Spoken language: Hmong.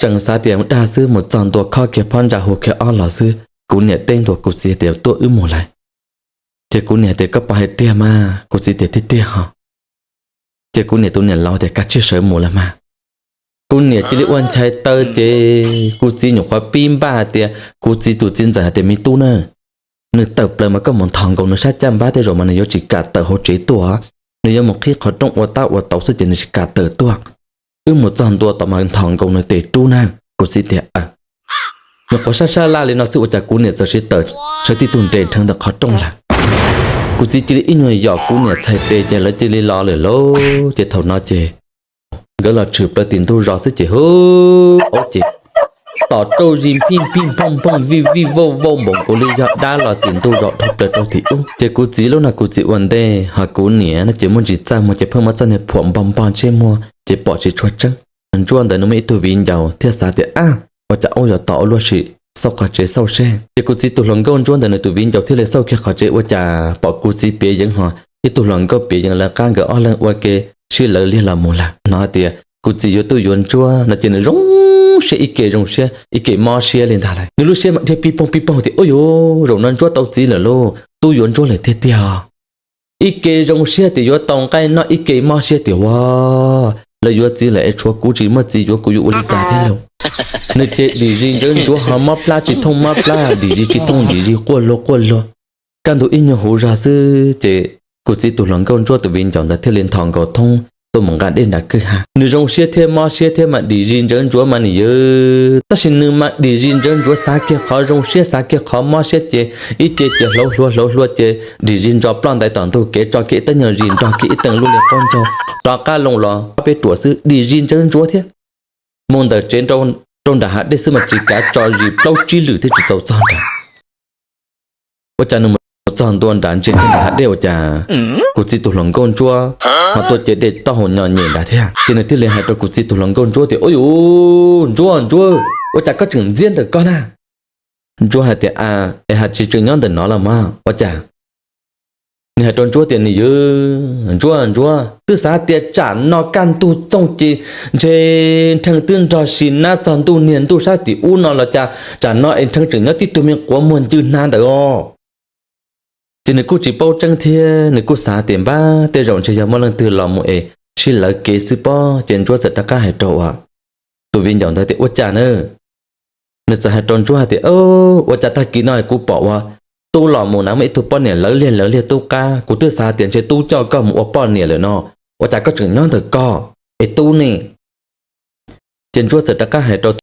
tseem xav tias dag xwb, mus txog ntua khob kiag phab ntsa hu kiag ob los xwb, kuv niam teb ntua kuv txiv tias tuaj wb mus lawm. Ces kuv niam tias koj puas hais tiag mas? Kuv txiv tias tiag tiag ho. Ces kuv niam tus niam laus tias kav tsij sawv mus lawm mas. Kuv niam cia li ua nchai taw ces kuv txiv nyuam qhuav pib npaj hais tias kuv txiv tus txiv ntxawm hais tias me tub na, nws tawm plaws mas koj mus nthos nkaus nws sab caj npab, tej zaum mas nws yuav tsis kam tawm hauv tsev tuaj, nws yuav mus qhib qhov rooj ua tab ua tauv xwb ces nws tsis kam tawm tuaj. Wb mus txog ntua tod mas nthos nkaus nws tes rub na. Kuv txiv tias aw. Nyuam qhuav sab sab laj li no xwb ua cas kuv niam txawm siv tawm sawv tib tug nres nrheev ntawm qhov rooj lawm. Kuv txiv cia li ib nyuag yom kuv niam txhais tes ces lawv cia li los lawm lauj. Ces thaum no ces nkawd los tshwm plaws tim ntug zos xwb ces hu, ub ces tom rauj zis phij phij nphooj nphooj vij vij vauj vauj npaum nkaus li yog dab los tim ntug zos dhau plaws rau tim ub. Ces kuv txiv lub no kuv txiv ua ntej, ho kuv niam no ces muaj ntsis txaj muag ces pheej muab txoj niag phuam npog npog ntsej muag ces pom tsis tshua tseeb. Ntsuab ntawd nws muaj ib tug viv ncaus thiaj xav tias ab, ua cas ub yuav tom ua luaj sim xauj qhov tsev xauj seb. Ces kuv txiv tus hluas nkauj Ntsuab ntawd nws tus viv ncaus thiaj li xauj kiag qhov tsev ua cas pom kuv txiv piav yeev ho ib tug hluas nkauj piav yeev lawv qab nkawd ob leeg ua ke sib lawv liag los mus lawm. Hnov tias kuv txiv yuav tub yuav Ntsuab no ces nws zoo siab ib ke zoo siab ib ke mob siab li ntag lauj. Nws lub siab mas dhia pij poog pij poog tias ub yuv, zaum no Ntsuab tau txiv lawm lauj, tub yuav Ntsuab lawm tiag tiag. Ib ke zoo siab tias yuav tau nqaij noj, ib ke mob siab tias ua, lawv yuav txiv lawm es tshuav kuv tsis muaj txiv yuav kuv yuav ua li cas thiab lauj. Nws ces dim zis ntsawv ntsuav ho mob plab tsis thooj mob plab, dim zis tsis thooj dim zis quaj luag quaj luag. Kaj ntug ib nyuag huv zog xwb ces kuv txiv tus hluas nkauj Ntsuab tus viv ncaus ntawd thiaj li nthos nkaus thoob tuaj mus nqa dej nram kwj ha. Nws zoo siab thiab mob siab thiab mas dim zis ntsawv ntsuav mas nws yawg, tab sis nws mas dim zis ntsawv ntsuav xav kiag qhov zoo siab xav kiag qhov mob siab ces ib ce ces hlauv hlua hlauv hlua ces dim zis ntso ploj ntais tom ntug kev tso kiag ib teeb nyuag zis nrog kiag ib teeg lub li qaub ncaug rov qab loo los ob peb ruam xwb dim zis ntsawv ntsuav thiab. Mus ntawm tsev rau nram hav dej xwb mas tsis kav tso zis plaub tsib lwm thiab tsis tau txog nrad. Ua cas nws mus txog ntua nrad ntsia kiag nram hav dej ua cas kuv txiv tus hluas nkauj Ntsuab ho tuaj cev dej taub hau nyo nyem nrad thiab. Ces nws thiaj li hais rau kuv txiv tus hluas nkauj Ntsuab tias ub yuv, Ntsuab Ntsuab, ua cas koj tseem ntxiab ntawm koj na? Ntsuab hais tias a, es hais tsis tseem nyob ntawm no los mas ua cas? Nws hais rau Ntsuab tias nws yawg, Ntsuab Ntsuab, twb xav tias tsam no kaj ntug txooj ces ntshe nrheej twb nrog sim nab txog ntuj niag ntuj sab tim ub no los cas tsam no es nrheej tseem nyob tib tug me quav muag ncw hnav ntawd os. Ces nws kuj tsis paub tseeb thiab nws kuj xav tias npab tej zaum ntshe yog muaj leej twg los mus es sib lawv kev xwb pob. Ces Ntsuab txawm rov qab hais rau uas tus viv ncaus ntawd tias ua cas na? Nws txawm hais rau Ntsuab hais tias ua cas tag kis no kuv pom uas tub los mus na muaj ib tug poj niam lawv liag lawv liag tub qab, kuv twb xav tias ntshe tub coj koj mus ua poj niam lawm no, ua cas koj tseem nyob ntawm koj es tub ne? Ces Ntsuab txawm rov qab hais rau